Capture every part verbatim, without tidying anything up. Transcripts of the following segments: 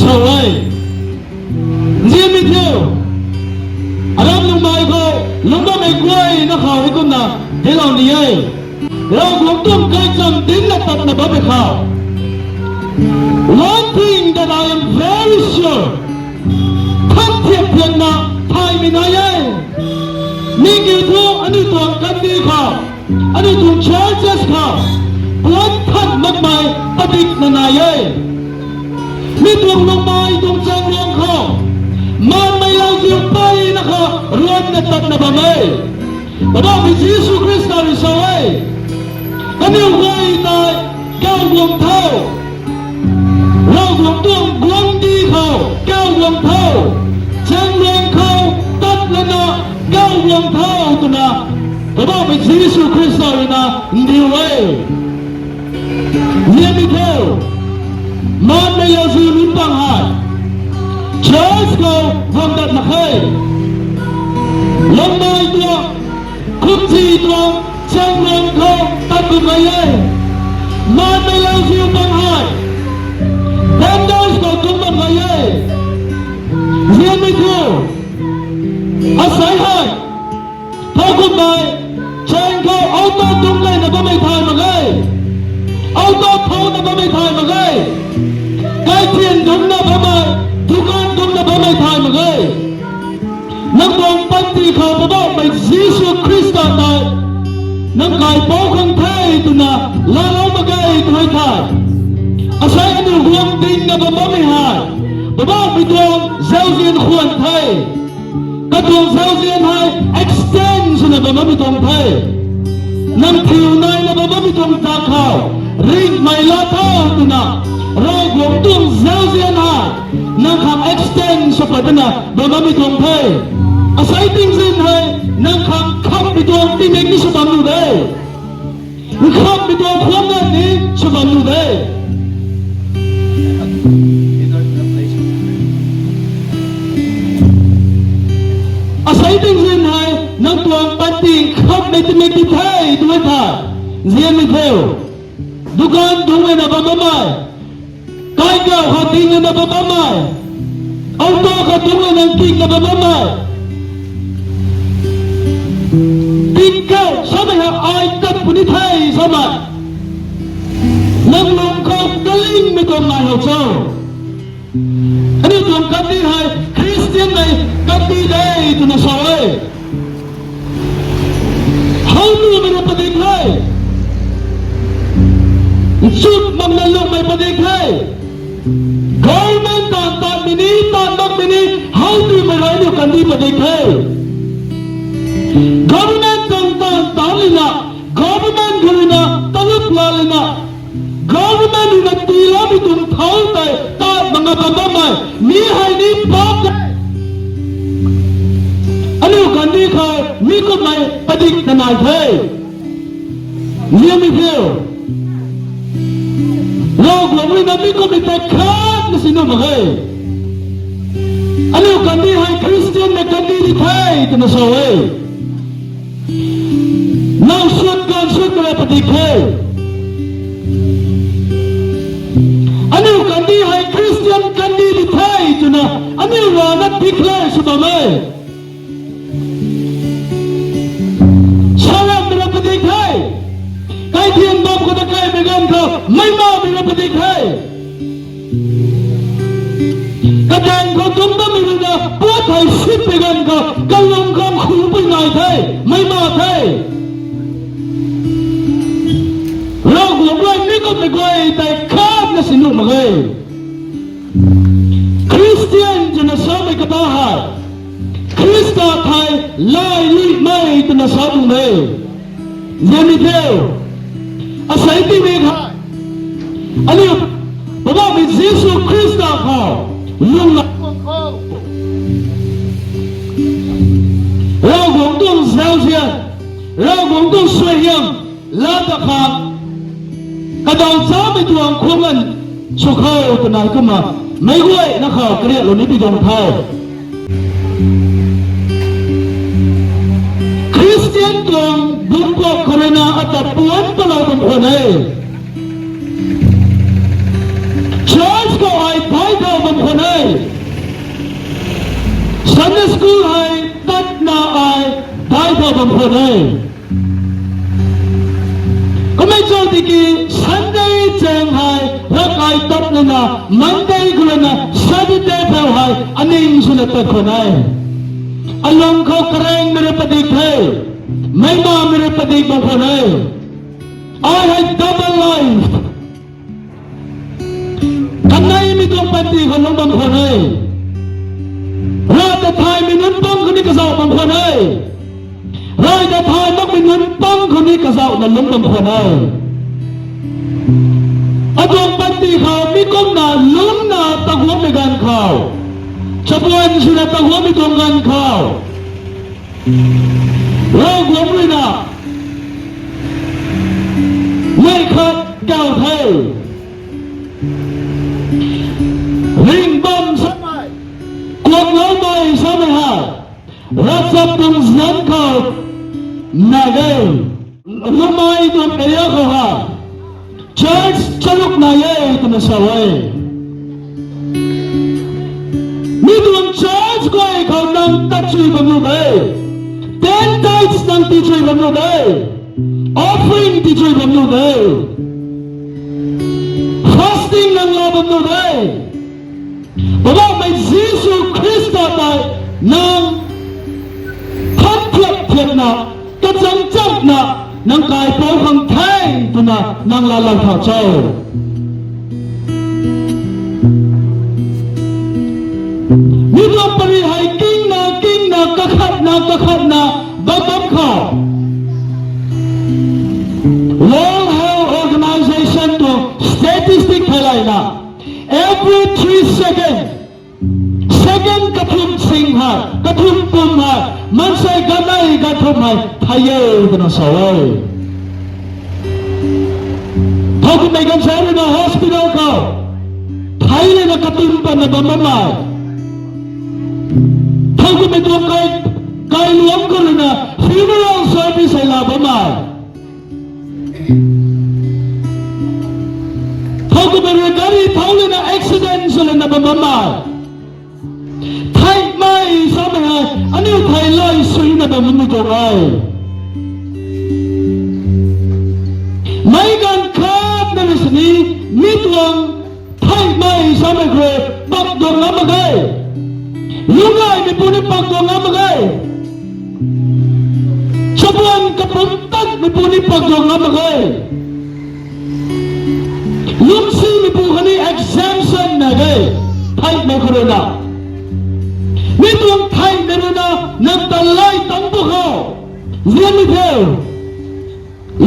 Sa e. Nzianmei thiu. Aram lungmei khou, lungbammei guayna khou hei kumna dinclou ni e. Ravguangc tuang gaychamv dincna tatna bammei khou, one thing that I am very sure, than thiak thiakna thaymei nai e. Mi kiu thu aniu tuang kandih khou, aniu tuang churches khou, puan than makmei padikna nai e. Mi tuang lungmei tuang chaengluang khou, maanmei lauziu peyna khou ruanna tatna bam e. Poubauhmei Jisu Khrista rui sa e, kaniw guay tei kau guang tho. Ravguangc tuang guangcdic khou kau guang tho. Chaengluang khou tat lana kau guang tho twna Poubauhmei Jisu Khrista rui na ndiu e. Nzianmei thiu. Maanmei lauziu nunc pang hei church khou guang dat mak khe. Lungmei tuang, kumcsi tuang, chaengluang khou tat bam gay e. Maanmei lauziu pang hei benders khou tung bam gay e. Nzianmei thiu. Asei hei, thowkumhmei, chaeng khou auto tung gayna bammei thay mak ge. Auto thouna bammei thay mak ge. Kaithian dungcna bammei, dukan dungcna bammei thay mak ge. Nang tuang panty khou Poubauhmei Jisu Khrista tei nang kaipouc khang the twna laalou mak ge tw e thei, asei aniu guang dingna bam bammei hei Poubauhmei tuang zauzian khwan the. Katuang zauzian hei extend swna bam bammei tuang the. Nang thiu naina bam bammei tuang dak khou ringhmei laa tho twna Ravguangc tuang zauzian hei nang khang extend sw pat twna bam bammei tuang the. Asei tingzin hei nang khang khammei tuang tingmik ni sw bam nuh de. Nkhammei tuang khuang ganv ni sw bam nuh de. Asei tingzin hei nang tuang panty nkhammei tingmik ti the tw e thei, nzianmei thiu. Dukan dungc lana bam bammei, kaikhau khou ding lana bam bammei, auto khou dungc lana nkingna bam bammei, tingkauh samei hei ai tat puni the samei, nang lung khou kalingmei tuang nai how cho? Aniu tuang kandih hei Khristianmei kandih de twna sa e. Howtuamei rui padik the. Nchut makna lungmei padik the. Government taanv taanmei ni, taanv makmei ni, howtuamei rui aniu kandih padik the. Government tuang taanv taanc lana, government khou ruina talup la lana, government ruina tiiloumei tuang thau tei tat mak nga bam bammei mi hei ni paap the. Aniu kandih khou mi kumhmei padikna nai the. Nzianmei thiu. Ravguangc ruina mi kumhmei tei khatna si nuh mak ge. Aniu kandih hei Khristianmei kandih di the twna sa e. Now sut ganv sut mara padik the. Aniu kandih hei Khristian kandih di the twna aniu rana declare sw bam e. Sarammei rui padik the. Kaithian bam khou ta kaimei ganv khou meicmaumei rui padik the. Kadaeng khou dungc bammei ruina puat hei sitmei ganv khou kalung khang khupui nai the, meicma the. Ravguangc rui mi kumhmei guay tei khatna si nuh mak ge. Khristian twna samei kata hei Khrista thei lay luimei twna sa tuang de. Nzianmei thiu. Asei tingmik hei aniu Poubauhmei Jisu Khrista khou lungna Ravguangc tuang zauzian, Ravguangc tuang suaihiam laa ta khang, kadaw chamei tuang khwan nganv sw khou twna kumna meic guayna khou kariaklou ni pi tuang the. Khristian tuang bungc khou ruina ata puanc palou tuang khwan e. Church khou bam khwan e. Kummei chau tiki Sunday chaeng hei ravkai tat lana Monday khou lana Saturday phou hei aning swna tat khwan e. Alung khou karaengmei rui padik the, meimamei rui padik bam khwan e. Ai hei double life. Kaneimei tuang panty khou lungc bam khwan e. Rav ta thaymei nunc pang khou ni kazauh bam khwan e. Rav ta thay makmei nunc pang khou ni kazauhna lungc bam khwan e. Atuang panty khou mi kumna lungcna taguangmei ganv khou, chabuan swna taguangmei tuang ganv khou, Ravguangc rui na mei khat kau the. Ringh bam samei, kuakloumei samei hei ravchap tuang zanc khou nai e. Lwmmei tuang area khou hei church charuk nai e twna sa e. Mi tuang church guay khou nang tat chui bam nuh de, ten tithes nang tii chui bam nuh de, offering tii chui bam nuh de, fasting nang laa bam nuh de. Poubauhmei Jisu Khrista tei nang than thiak thiakna, kachang chakna nang kaipouc khang the twna nang laalou thau cho? Mi tuang pary hei kingna kingna kakhatna kakhatna bam bam khou, World Health Organization tuang statistic theilayna, every three second, second kathumh sing hei, kathumh pum hei maansei ganei ganthumh hei thei e twna sa e. Thowkumhmei ganv sa ruina hospital khou thei lana katun patna bam bammei, thowkumhmei tuang kai, kailuangc khou ruina funeral service hei laa bammei, thowkumhmei rui gari thau lana accident sw lana bam bammei, theihmei samei hei aniu thei lay suina bam bammei tuang e. Meic ganv khatna rui sini mi tuang theihmei samei khou pak duang ngam mak ge. Lungcgaymeipu ni pak duang ngam mak ge. Chabuan kapumc tatmeipu ni pak duang ngam mak ge. Lungcsimeipu khatni exemption nai e, theihmei khou ruina. Mi tuang theihmei ruina nang ta lay tangc pw khou zianmei the.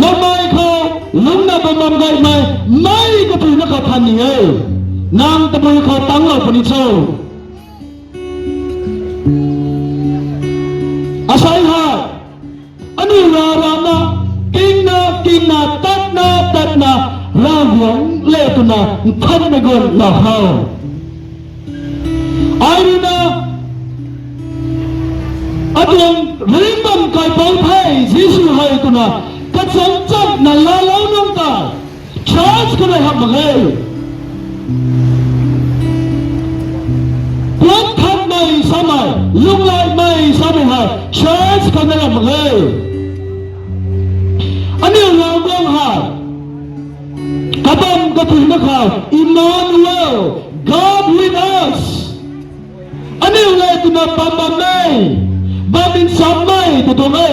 Lwmmei khou lungcna bam bam gaymei, mei katuina khou than ni e. Nang tabui khou tangclou puni cho? Asei hei aniu Rav rana, kingna kingna, tatna tatna, Ravguangc le twna nthanmei guan lou khou, ai ruina atuang ringh bam kaipouc the, Jisu hei twna kachang chakna laalou nunc ta church khou nai hamh mak ge. Puan thanmei samei, lunglaimei samei hei church khou nai hamh mak ge. Aniu Ravguangc hei kabam kathuina khou, Emmanuel, God with us, aniu le twna bam bam e, bam nchamc e tw tuang e.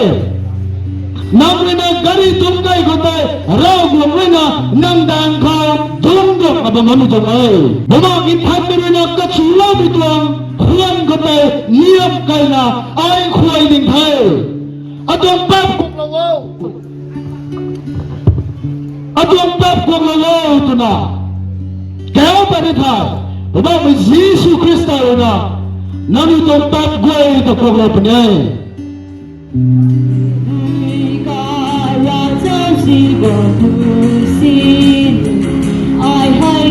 Nang ruina gari dungc key khou tei, Ravguangc ruina nang daeng khou dungc duakna bam bammei tuang e. Bumaengh Nthanmei ruina kachuloumei tuang khwan khou tei niamh keyna ai khuay ding the. Atuang paap kuaklou o, atuang paap kuaklou o twna kau pat ni the. Poubauhmei Jisu Khrista ruina nangniw tuang paap guay ta kuaklou puni e. Ai hei